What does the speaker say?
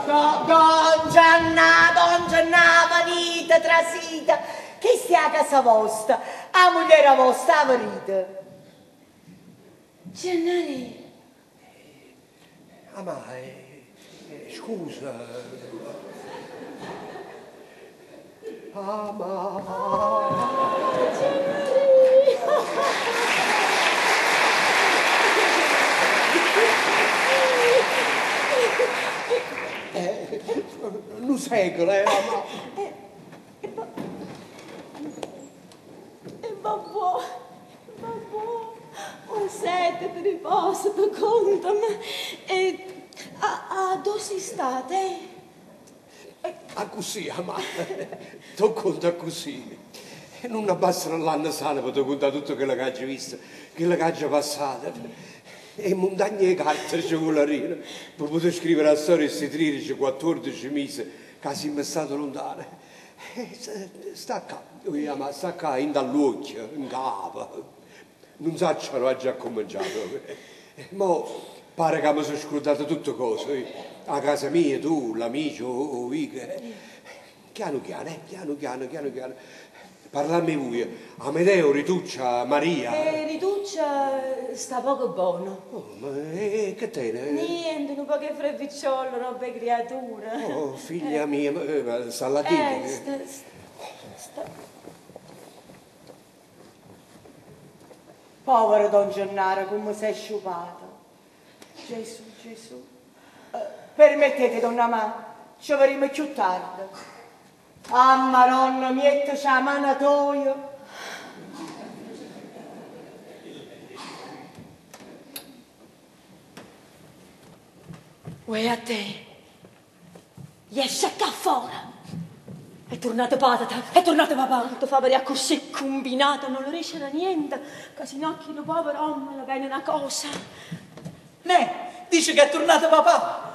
Don Gennà, don Gennà, venite, trasite, chesta è 'a casa vosta, 'a mugliera vosta, 'a vedite. Gennarì. Ah ma scusa. Ah ma. Gennarì. Nu secolo, eh, ma. E vabbuò, vabbuò, assettete, riposate, contame. E a, addò si state, eh? Accussì, Amà, t' 'o conto accussì. E nun abbastano ll'anne sane pe te cuntà tutto chello ch'aggio visto, chello ch'aggio passato. E muntagne 'e carte ce vularriano pe putè scrivere 'a storia 'e sti tridece, quattuordece mise ca simme state luntane. Sta ccà, oje Amà, sta ccà, 'int'a ll'uocchie, 'ncapa. Nun saccio 'a do' aggio accummenciato proprio. Mo pare ca me so' scurdato tutte cose, 'a casa mia, tu, ll'amice, 'o vico. Chianu chiano, eh, chianu chiano, chianu chiano. Parlammo 'e vuje, Amedeo, Rituccia, Maria. Eh, Rituccia sta poco bona. Oh, ma e che tene? Niente, nu poco 'e frevicciolla, roba 'e criatura. Oh, figlia mia, ma sta là dinto? Eh, sta, sta. Povero don Gennaro comme s'è sciupato. Gesù, Gesù. Permettete, donna Amà, ce vedimmo cchiù tarde. Ah, Maronna, miettece 'a mana toja. Uè a te! Jesce 'a ccà fora! È turnato pàtete, è turnato papà! Nun te fa vedé accussì cumbinato, nun le dicere niente, ca si no a chillo povero ommo le vene na cosa. Neh, dice che è turnato papà!